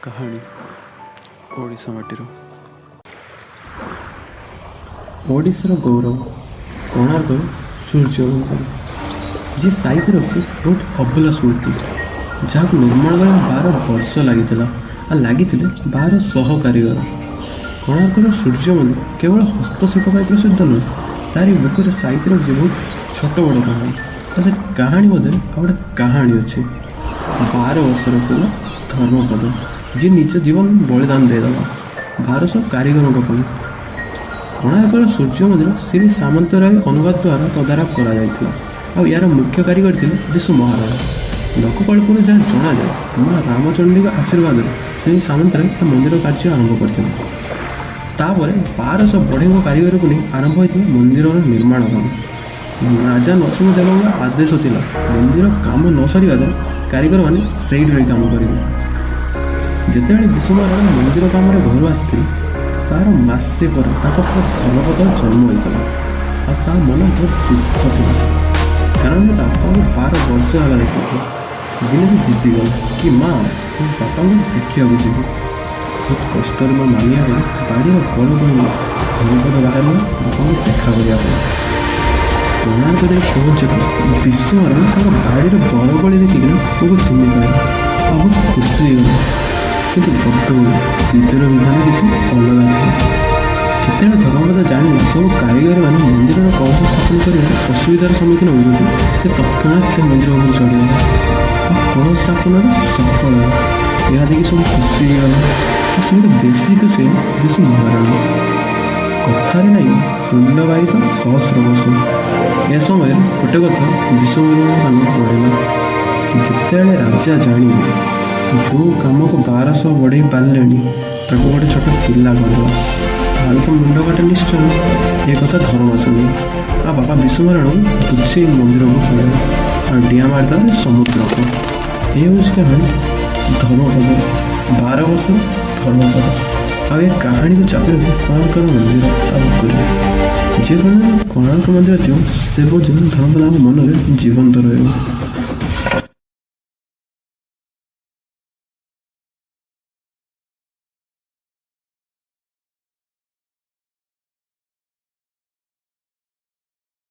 କାହାଣୀ ଓଡ଼ିଶା ମାଟିର। ଓଡ଼ିଶାର ଗୌରବ କୋଣାର୍କର ସୂର୍ଯ୍ୟ ମନ୍ଦିର, ଯିଏ ସାଇତି ରଖିଛି ବହୁତ ଅଭୁଲା ସ୍ମୃତି, ଯାହାକୁ ନିର୍ମାଣ କରିବାକୁ 12 ବର୍ଷ ଲାଗିଥିଲା ଆଉ ଲାଗିଥିଲେ 1200 କାରିଗର। କୋଣାର୍କର ସୂର୍ଯ୍ୟ ମନ୍ଦିର କେବଳ ହସ୍ତଶିଳ୍ପ ପାଇଁ ପ୍ରସିଦ୍ଧ ନୁହେଁ, ତାରି ବୁକୁରେ ସାଇତି ରଖିଛି ବହୁତ ଛୋଟ ବଡ଼ କାହାଣୀ। ଆଉ ସେ କାହାଣୀ ମଧ୍ୟରେ ଆଉ ଗୋଟେ କାହାଣୀ ଅଛି, 12 ବର୍ଷର ଥିଲା ଧର୍ମପଦ, ଯିଏ ନିଜ ଜୀବନ ବଳିଦାନ ଦେଇଦେଲା 1200 କାରିଗରଙ୍କ ପାଇଁ। କୋଣାର୍କର ସୂର୍ଯ୍ୟ ମନ୍ଦିର ଶ୍ରୀ ସାମନ୍ତରାୟ ଅନୁବାଦ ଦ୍ୱାରା ତଦାରଖ କରାଯାଇଥିଲା ଆଉ ଏହାର ମୁଖ୍ୟ କାରିଗର ଥିଲେ ବିଶୁ ମହାରଣା। ଲୋକକଳ୍ପରୁ ଯାହା ଜଣାଯାଏ, ମା ରାମଚଣ୍ଡୀଙ୍କ ଆଶୀର୍ବାଦରୁ ଶ୍ରୀ ସାମନ୍ତରାୟ ଏ ମନ୍ଦିର କାର୍ଯ୍ୟ ଆରମ୍ଭ କରିଥିଲେ। ତାପରେ 1200 ବଢ଼େଇଙ୍କ କାରିଗରକୁ ନେଇ ଆରମ୍ଭ ହୋଇଥିଲା ମନ୍ଦିରର ନିର୍ମାଣ କାମ। ରାଜା ନରସିଂହ ଦେବଙ୍କ ଆଦେଶ ଥିଲା, ମନ୍ଦିର କାମ ନ ସରିବା ଯାଏଁ କାରିଗରମାନେ ସେଇଠି ରହି କାମ କରିବେ। ଯେତେବେଳେ ବିଶୁ ମହାରଣା ମନ୍ଦିର କାମରେ ଘରୁ ଆସିଥିଲେ, ତାର ମାସେ ପରେ ତାଙ୍କ ପୁଅ ଧର୍ମପଦର ଜନ୍ମ ହୋଇଥିଲା। ଆଉ ତା ମନ ବହୁତ ଦୁଃଖ ଥିଲା, କାରଣ ସେ ତା ବାପାଙ୍କୁ 12 ବର୍ଷ ହେଲା ଦେଖିନଥିଲା। ଦିନେ ସେ ଜିଦ୍ଦି କଲା କି, ମା, ମୁଁ ବାପାଙ୍କୁ ଦେଖିବାକୁ ଯିବି। ବହୁତ କଷ୍ଟରେ ମା ମାନିବା ପରେ ବାଡ଼ିର ବରକୋଳି ଧର୍ମପଦ ବାହାରିଲା ବାପାଙ୍କୁ ଦେଖା କରିବା ପାଇଁ। କୋଣାର୍କ ଯାଇ ପହଞ୍ଚିଲା ବିଶୁ ମହାରଣା ତାଙ୍କ ବାଡ଼ିର ବରକୋଳି ଦେଖିକିନା ପୁଅକୁ ଚିହ୍ନି ପାରିଲେ ଆଉ ବହୁତ ଖୁସି ହେଇଗଲେ। କିନ୍ତୁ ବୋଧହୁଏ ବିଧିର ବିଧାନ କିଛି ଅଲଗା ଥିଲା। ଯେତେବେଳେ ଧର୍ମପଦ ଜାଣିଲା ସବୁ କାରିଗରମାନେ ମନ୍ଦିରର କଳସ ସ୍ଥାପନ କରିବାରେ ଅସୁବିଧାର ସମ୍ମୁଖୀନ ହେଉଛନ୍ତି, ସେ ତତ୍କ୍ଷଣାତ୍ ସେ ମନ୍ଦିର ଉପରେ ଚଢ଼ିଗଲା ଆଉ କଳସ ସ୍ଥାପନରେ ସଫଳ ହେଲା। ଏହା ଦେଖି ସବୁ ଖୁସି ହେଇଗଲେ ଆଉ ସବୁଠୁ ବେଶୀ ଖୁସି ହେଲେ ବିଶୁ ମହାରଣା। କଥାରେ ନାହିଁ, ତୁଣ୍ଡ ବାରିତ ସହସ୍ର କୋଶ। ଏ ସମୟରେ ଗୋଟେ କଥା ବିଶୁ ମହାରଣା କାନକୁ ପଡ଼ିଲା, ଯେତେବେଳେ ରାଜା ଜାଣିବେ ଯେଉଁ କାମକୁ 1200 ବଢ଼େଇ ପାରିଲେଣି, ତାକୁ ଗୋଟେ ଛୋଟ ପିଲା କରିବ, ତାହେଲେ ତ ମୁଣ୍ଡ କାଟା ନିଶ୍ଚୟ। ଏ କଥା ଧର୍ମ ଶୁଣିଲା ଆଉ ବାପା ବିଶୁ ମହାରଣାଙ୍କୁ ବୁଝେଇ ମନ୍ଦିରକୁ ଚଳେଇଲା ଆଉ ଡିଆଁ ମାରିଦେଲା ସମୁଦ୍ରକୁ। ଏ ହେଉଛି କାହାଣୀ ଧର୍ମପଦ, 12 ବର୍ଷ ଧର୍ମପଦ। ଆଉ ଏ କାହାଣୀକୁ ଚାପି ରଖିଛି କୋଣାର୍କର ମନ୍ଦିର ତା ବୁକୁରେ। ଯେ ପର୍ଯ୍ୟନ୍ତ କୋଣାର୍କ ମନ୍ଦିର ଥିବ, ସେ ପର୍ଯ୍ୟନ୍ତ ଧର୍ମପଦ ଆମ ମନରେ ଜୀବନ୍ତ ରହିବ।